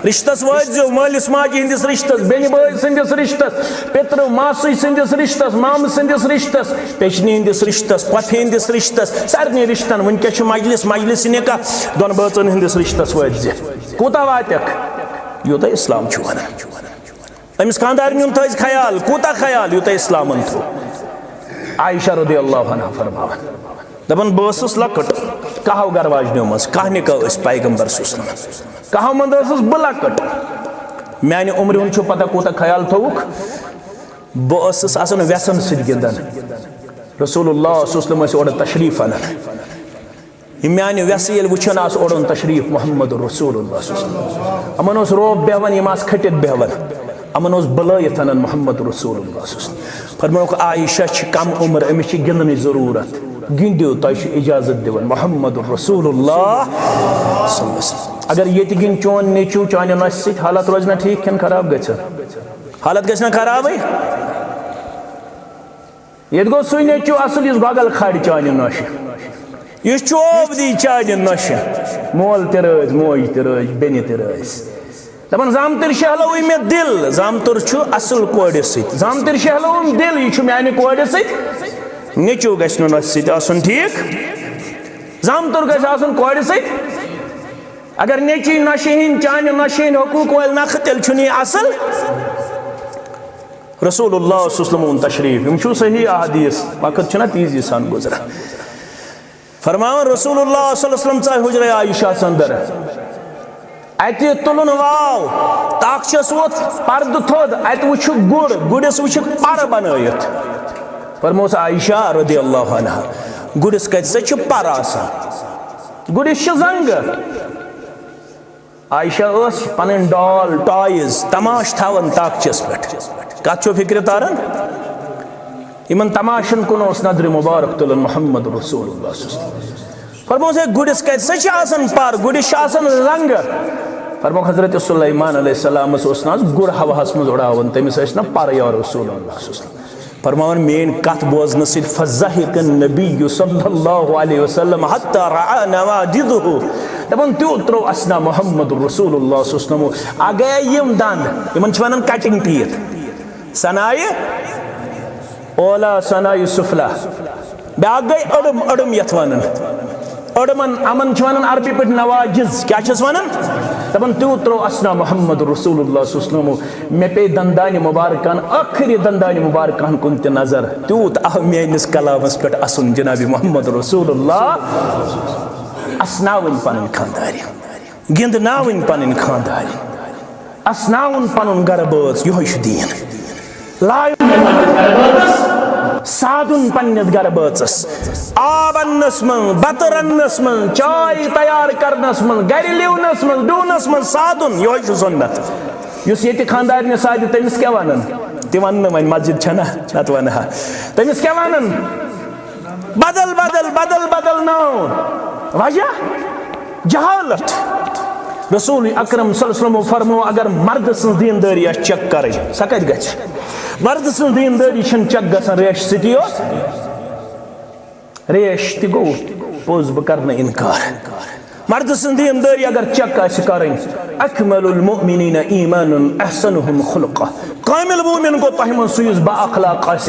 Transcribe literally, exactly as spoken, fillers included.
رشتس وٲتۍ زیو، مٲلِس ماجہِ ہٕنٛدِس رشتس، بیٚنہِ بٲے سٕنٛدِس رشتس، پِترٕ ماسٕے سٕنٛدِس رشتس، مامہٕ سٕنٛدِس رشتس، پیچنہِ ہٕنٛدِس رشتس، پۄپھِ ہٕنٛدِس رشتس، سارنٕے رشتن۔ وٕنکیٚس چھُ مجلس، مجلس نکاح، دۄن بٲژن ہٕنٛدِس رشتس وٲتۍ زِ۔ کوٗتاہ واتٮ۪کھ؟ یوٗتاہ اسلام چھُ ونان۔ أمِس خانٛدارنہِ ہُنٛد تھٲیزِ خیال، کوٗتاہ خیال، یوٗتاہ اسلامن تھوٚو۔ عائشہ رضی اللہ عنہا فرماوان، دپان، بہٕ ٲسٕس لۄکٕٹ، کہو گرواجنیو منٛز، کاہ نکاح ٲسۍ پیغمبر صلی اللہ علیہ وسلم۔ کہو منٛز ٲسٕس بہٕ لۄکٕٹ۔ میانہِ عمرِ ہُنٛد چھُ پتہ کوٗتاہ خیال تھوٚوُکھ؟ بہٕ ٲسٕس آسان وٮ۪سن سۭتۍ گِنٛدان۔ رسول اللہ صلی اللہ علیہ وسلم ٲسۍ اورٕ تشریف انان۔ یِم میانہِ وٮ۪سہٕ ییٚلہِ وٕچھان آسہٕ اورٕ اوٚن تشریف محمد رسول اللہ صلی اللہ علیہ وسلم۔ یِمن اوس روب بیہوان، یِم آسہٕ کھٔٹِتھ بیہوان۔ یِمن اوس بُلٲیِتھ انان محمد رسول اللہ صلی اللہ علیہ وسلم۔ فرمووُکھ، عائشہ چھِ کم عمر، أمِس چھِ گِنٛدنٕچ ضروٗرت۔ گِنٛدِو، تۄہہِ چھُ اجازت دِوان محمد رسول اللہ صلی اللہ علیہ وسلم۔ اگر ییٚتہِ گِنٛدِ چون نیٚچوٗ چانہِ نۄشہِ سۭتۍ، حالت روزِ نہ ٹھیٖک کِنہٕ خراب گژھِ؟ حالت گژھِ نہ خرابٕے؟ ییٚتہِ گوٚو سُے نیٚچوٗ اصل یُس گۄگل کھارِ چانہِ نۄشہِ۔ یُس چوب دی چانہِ نۄشہِ۔ مول تہِ رٲزۍ، موج تہِ رٲزۍ، بیٚنہِ تہِ رٲزۍ۔ دپان، زامتٕرۍ شہلووٕے مےٚ دِل، زامتُر چھُ اصل کورِ سۭتۍ۔ زامتٕرۍ شہلووُم دِل، یہِ چھُ میانہِ کورِ سۭتۍ۔ نیٚچوٗ گژھِ نہٕ نۄشہِ سۭتۍ آسُن، ٹھیٖک؟ زامتُر گژھِ آسُن کورِ سۭتۍ۔ اگر نیٚچی نۄشہِ ہٕنٛدۍ، چانہِ نۄشہِ ہٕنٛدۍ حقوٗق وٲلۍ نکھٕ، تیٚلہِ چھُنہٕ یہِ اصل۔ رسول اللہ صلی اللہ علیہ وسلم ووٚن تشریف، یِم چھُو صحیح احادیث، وقت چھُنہ تیزی سان گُزران۔ فرماوان رسول اللہ صلی اللہ علیہ وسلم ژاے حجرے عائشہ اندر۔ اتہِ تُلُن واو، تاکھ چھس ووٚتھ پردٕ تھوٚد، اتہِ وٕچھُکھ گُر، گُرِس وٕچھُکھ پر بنٲیِتھ۔ فرموس عائشہ رضی اللہ عنہا، گُرِس کتہِ سا چھِ پر آسان؟ گُرِس چھِ زنٛگہٕ۔ عائشہ ٲس پنٕنۍ ڈال، ٹایز، تماش تھاوان تاکچس پٮ۪ٹھ۔ کتھ چھو فکرِ تاران؟ یِمن تماشن کُن اوس نظرِ مبارک تُلان محمد رسول اللہ صلی اللہ علیہ وسلم۔ فرموس، ہے، گُرِس کتہِ سا چھِ آسان پر؟ گُرِس چھِ آسان زنٛگہٕ۔ فرموو، حضرت سلیمان علیہ السلامس اوس نہ حظ گُر ہوہس منٛز اُڑاوان، تٔمِس ٲسۍ نہ پر یا رسول اللہ صلی اللہ علیہ وسلم۔ فرماوان، میٲنۍ کتھ بوزنہٕ سۭتۍ فضحک النبی صلی اللہ علیہ وسلم حتی رعا نواجذہ۔ دپان، تیوٗت ترٛوو اسنا محمد رسول اللہ صلی اللہ علیہ وسلم۔ اگے یِم دند، یِمن چھِ ونان cutting teeth۔ ثنایہِ اولا، ثنایہِ سفلا۔ بیاکھ گٔے أڑٕم، أڑٕم یتھ ونان۔ أڑٕمن، یِمن چھِ ونان عربی پٲٹھۍ نواجذ۔ کیٛاہ چھِس ونان؟ دپان، تیوٗت ترٛوو اسنا محمد رسول اللہ صلی اللہ علیہ وسلم۔ مےٚ پیٚیہِ دندانہِ مبارکن، ٲخری دندانہِ مبارکن کُن تہِ نظر۔ تیوٗت آو میٲنِس کلامس پٮ۪ٹھ اسُن جناب محمد رسول اللہ۔ اسناوٕنۍ پنٕنۍ خانٛدارِ، گِنٛدناوٕنۍ پنٕنۍ خانٛدارِ، اسناوُن پنُن گرٕ بٲژ، یِہوٚے چھُ دیٖن۔ لایُن پننِس گرٕ بٲژس، سادُن پننِس گرٕ بٲژس، آب اننس منٛز، بتہٕ رننس منٛز، چاے تیار کرنس منٛز، گرِ لیونس منٛز، ڈوٗنس منٛز سادُن، یِہوٚے چھُ سُنت۔ یُس ییٚتہِ خانٛدارنہِ سادِ، تٔمِس کیٛاہ ونان؟ تہِ ونہٕ نہٕ وۄنۍ، مسجد چھنہ، نتہٕ ونہٕ ہا۔ تٔمِس کیٛاہ ونان؟ بدل بدل بدل بدل ناو۔ وجہ؟ جہالت۔ رسول اکرم صلی اللہ علیہ وسلم فرمو، اگر مرد سٕنٛز دیندٲری آسہِ check کرٕنۍ، سۄ کتہِ گژھِ؟ مرد سٕنٛز دیندٲری چھنہٕ check گژھان ریش سۭتی یوت۔ ریش تہِ گوٚو، پوٚز، بہٕ کرٕ نہٕ انکار۔ مرد سٕنٛز دیندٲری اگر check آسہِ کرٕنۍ، اکمل المؤمنین ایمانا احسنهم خلقا، کامل مومن گوٚو تۄہہِ منٛز سُہ یُس با اخلاق آسہِ۔